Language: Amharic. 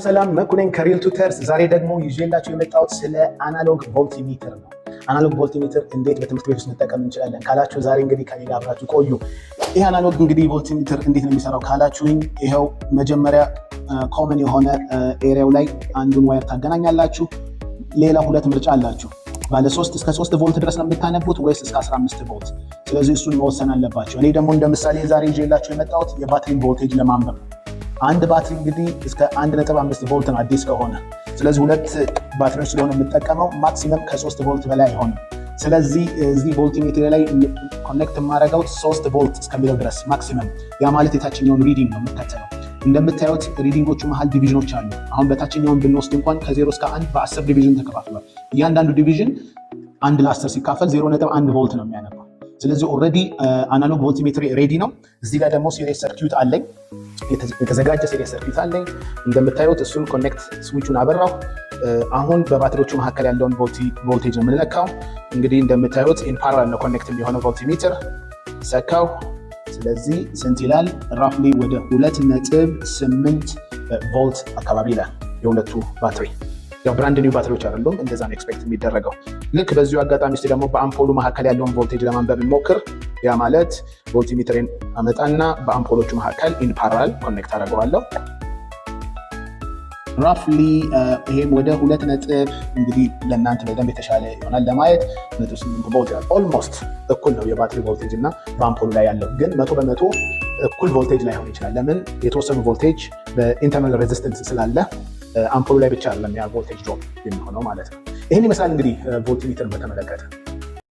ሰላም፣ መኩነኝ ከ Real Tutors። ዛሬ ደግሞ ይዤላችሁ የመጣሁት ስለ analog voltmeter ነው። Analog voltmeter እንዴት በትምህርት ቤት ውስጥ መጠቀም እንችላለን ካላችሁ ዛሬ እንግዲህ ከኔ ጋር አብራችሁ ቆዩ። ይህ analog እንግዲህ voltmeter እንዴት ነው የሚሰራው ካላችሁኝ፣ ይኸው መጀመሪያ common የሆነ area ው ላይ አንዱን wire ታገናኛላችሁ። ሌላ ሁለት ምርጫ አላችሁ። ባለ 3 እስከ 3 ቮልት ድረስ ነው የምታነቡት ወይስ እስከ 15 ቮልት? ስለዚህ እሱን መወሰን አለባችሁ። እኔ ደግሞ እንደ ምሳሌ ዛሬ ይዤላችሁ የመጣሁት የባትሪን ቮልቴጅ ለማንበብ ነው። አንድ ባትሪ እንግዲህ እስከ 1.5 ቮልት ነው አዲስ ከሆነ። ስለዚህ ሁለት ባትሪዎች ስለሆነ የምጠቀመው maximum ከ3 ቮልት በላይ አይሆንም። ስለዚህ እዚህ voltmeter ላይ connect የማደርገው 3 ቮልት እስከሚለው ድረስ maximum። ያ ማለት የታችኛውን reading ነው የምከተለው። እንደምታዩት reading ኦቹ መሀል division ኖች አሉ። አሁን በታችኛውን ብንወስድ እንኳን ከ0 እስከ 1 በ10 division ተከፋፍሏል። እያንዳንዱ division 1 ለ10 ሲካፈል 0.1 ቮልት ነው የሚያነባው። ስለዚህ already analog voltmeter ready ነው። እዚህ ጋር ደግሞ series circuit አለኝ፣ የተዘጋጀ series circuit አለኝ። እንደምታዩት እሱን connect switch ኡን አበራው። አሁን በባትሪዎቹ መካከል ያለውን ቮልቴጅ ነው የምንለካው። እንግዲህ እንደምታዩት in parallel ነው connect የሚሆነው፣ voltmeter ሰካው። ስለዚህ ስንት ይላል? Roughly ወደ 2.8 ቮልት አካባቢ ይላል የሁለቱ ባትሪ። ያው brand new ባትሪዎች አይደሉም፣ እንደዛ ነው expect የሚደረገው። ልክ በዚሁ አጋጣሚ ውስጥ ደግሞ በአምፖሉ መካከል ያለውን ቮልቴጅ ለማንበብ እንሞክር። ያ ማለት voltmeter ኤን አመጣና በአምፖሎቹ መካከል in parallel connect አደርገዋለሁ። Roughly ይሄም ወደ ሁለት ነጥብ፣ እንግዲህ ለእናንተ በደንብ የተሻለ ይሆናል ለማየት፣ 0.8 ቮልት ይላል። Almost እኩል ነው የባትሪ ቮልቴጅ እና በአምፖሉ ላይ ያለው፣ ግን 100% እኩል ቮልቴጅ ላይሆን ይችላል። ለምን? የተወሰኑ ቮልቴጅ በ internal resistance ስላለ አምፖሉ ላይ ብቻ አይደለም ያ voltage drop የሚሆነው ማለት ነው። ይህን ይመስላል እንግዲህ voltmeter ን በተመለከተ።